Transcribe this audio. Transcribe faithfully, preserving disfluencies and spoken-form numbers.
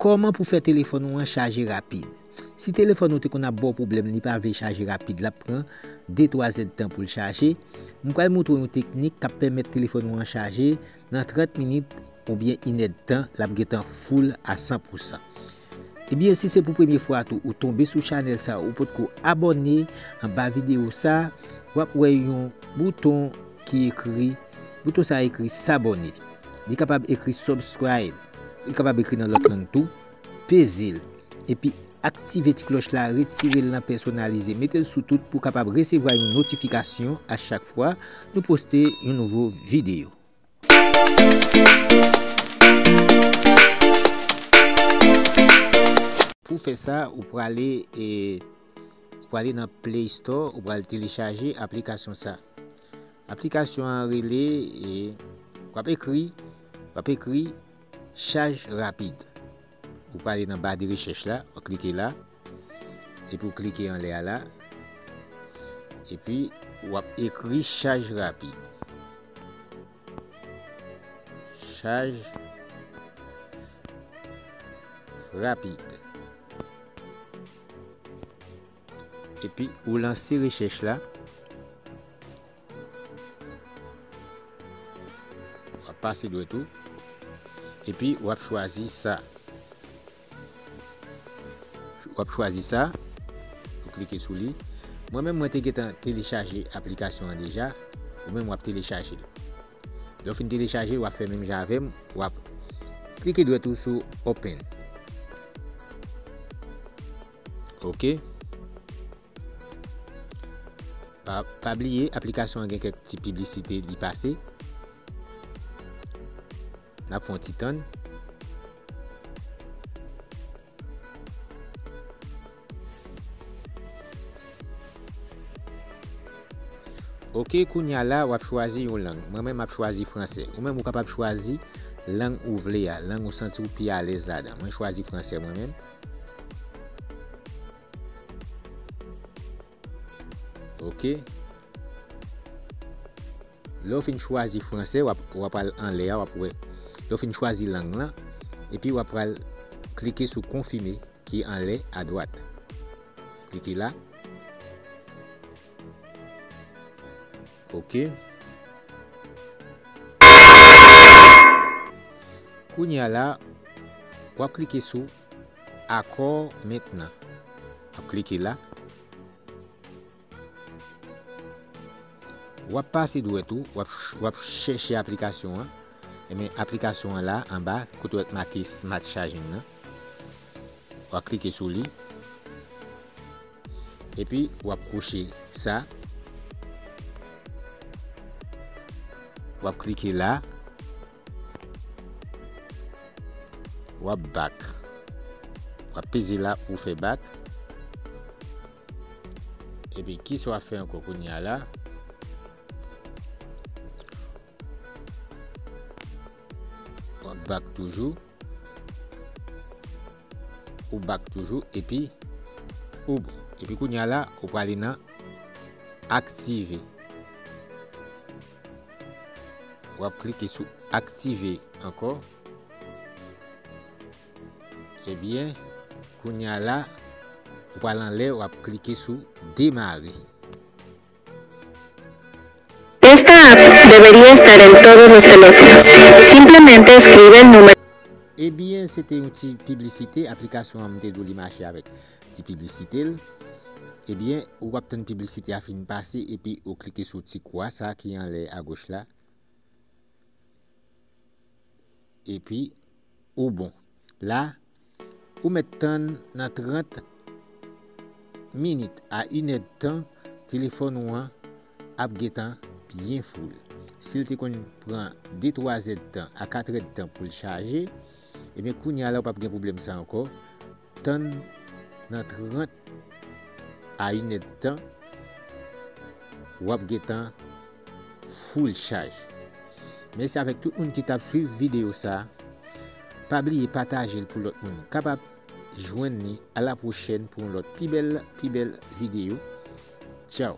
Kòman pou fè telefòn ou an chaje rapid? Si telefòn ou te konn ap ba w pwoblèm, li pa vle chaje rapid, l ap pran de twa zèdtan pou l chaje, m pral montre w yon teknik k ap pèmèt telefòn ou an chaje nan trant minit oubyen inèdtan, l ap gentan full a san pou san. Ebyen, si se pou premye fwa tou ou tonbe sou chanèl sa, ou potko abòne, anba videyo sa, w ap wè yon bouton ki ekri, bouton sa ekri s'abonner. Li kapab ekri subscribe, li kapab ekri nan lòt lang tou. Peze l, epi aktive ti klòch la, retire l nan pèsonalize, mete l sou tout pou w kapab resevwa yon notifikasyon a chak fwa nou poste yon nouvo videyo. Pou fè sa, ou prale, e, ou prale nan Play Store, ou pral telechaje aplikasyon sa. Aplikasyon an rele, e, w ap ekri, w ap ekri chaj rapid. Ou prale nan ba de rechèch la, w ap klike la, epi w klike anlè a la, epi w ap ekri chaj rapid. Chaj rapid. Epi ou lanse rechèch la. W ap pase dwèt ou. Epi w ap chwazi sa. W ap chwazi sa. Ou klike sou li. Mwen menm, mwen te gentan telechaje aplikasyon an deja. Ou menm, w ap telechaje l. Lè w fin telechaje, w ap fè menm jan avè m. W ap klike dwèt ou sou Open. Ok. Pa, pa bliye, aplikasyon an gen kèk ti piblisite li pase. N ap fè yon ti tann. Ok, kounye a la, w ap chwazi yon lang. Mwen menm, m ap chwazi franse. Ou menm, ou kapab chwazi lang ou vle a, lang ou santi w pi alèz ladan. Mwen chwazi franse mwen menm. Ok. Lè w fin chwazi franse, w ap, w ap al anlè a, w ap wè. Lè w fin chwazi lang lan, epi w ap pral klike sou konfime ki anlè adwat. Klike la. Ok. Kounye a la, w ap klike sou Accord maintenant. W ap klike la. W ap pase dwèt ou, w ap ch-, w ap chèche aplikasyon an. Ebyen, aplikasyon an la, anba, kote w wè k make Smart Charging nan. W ap klike sou li. Epi, w ap kouche sa. W ap klike la. W ap back. W ap peze la pou w fè back. Epi, kisa w ap fè ankò kounye a la? W ap back toujou. Ou back toujou, epi ou bon. Epi kounye a la, ou prale nan aktive. W ap klike sou aktive ankò. Ebyen, kounye a la, ou pral anlè, w ap klike sou demare. Esta app debería estar en todos los teléfonos. Simplemente escribe el número. Ebyen, se te yon ti piblisite, aplikasyon an, m te di w li mache avèk ti piblisite l. Ebyen, ou ap tann piblisite a fin pase, epi ou klike sou ti kwa sa ki anlè agoch la. Epi, ou bon. La, ou mèt tann nan trant minit a inèdtan, telefòn ou an ap gentan byen full. Si l te konn pran de twa zèdtan a kat èdtan pou l chaje, ebyen, kounye a la, ou p ap gen pwoblèm sa ankò. Tann nan trant a inèdtan, w ap gentan full chaj. Mèsi avèk tout moun ki t ap swiv videyo sa a. Pa bliye pataje l pou lòt moun kapab jwenn li. A la pwochèn pou yon lòt pi bèl, pi bèl videyo. Tchaw.